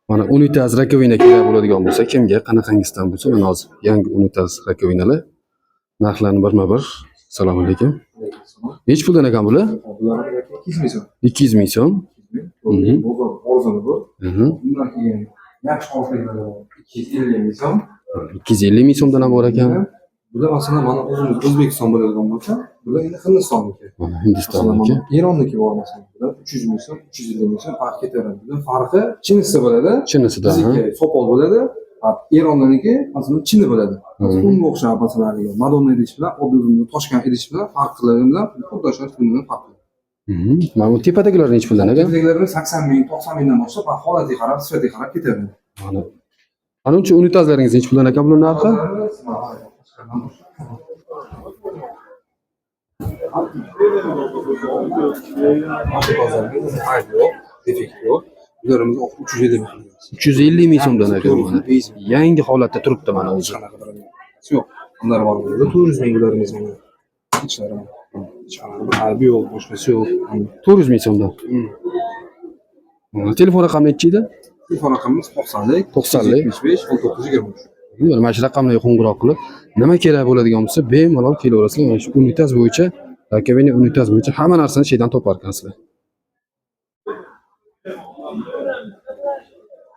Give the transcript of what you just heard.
Mana unitaz, раковина kerak bo'ladigan bo'lsa, kimga qanaqangizdan bo'lsa, mana hozir yangi unitaz, раковина lar narxlarini birma-bir. Assalomu alaykum. Nechi puldan ekan bular? Bular 200 ming so'm. 200 ming so'm. Bozor arzoni bu. Undan keyin yaxshi holatdagilar bor. 250 ming so'm. 250 ming so'mdan ham bor ekan. Bular, masalan, mana o'zimiz O'zbekiston bo'ladigan bo'lsa, bular endi Hindistonniki. Mana Masalan, Hindistonniki. Mana Eronniki bor masalan. Bular 300 ming so'm, 350 ming so'm farq ketaveradi. Bular farqi chinisi bo'ladi. Chinisida, ha? Bizniki sopol bo'ladi. Ha, Eronniki masalan chini bo'ladi. Unga o'xshab masalan haligi Madonna idish bilan oddiy o'zimizni Toshkent idish bilan farqlari bilan xuddi shu bilan farqli. Mana bu tepadagilar nechi puldan ekan? Tepadagilarimiz 80 ming, 90 mingdan boshlab, holatiga qarab, sifatiga qarab ketaveradi. Mana. Ana uncha unitazlaringiz nechi puldan ekan bular narxi? Ayb yo'q, defekt yo'q. Bularimiz 350 ming. 350 ming so'mdan ekan mana. Yangi holatda turibdi mana Hech o'zi. qanaqa bir yo'q. Ular bor bo'ladi. 400 ming bularimiz mana. Ichlari mana. Hech qanaqa bir aybi yo'q, boshqasi yo'q. 400 ming so'mdan. Mana telefon raqami nechi edi? Telefon raqamimiz 90lik 90lik. 75 19 23. Mana shu raqamlarga qo'ng'iroq qilib, nima kerak bo'ladigan bo'lsa, bemalol kelaverasizlar. Mana shu unitaz bo'yicha, раковина, unitaz bo'yicha hamma narsani shu yerdan topar ekansizlar.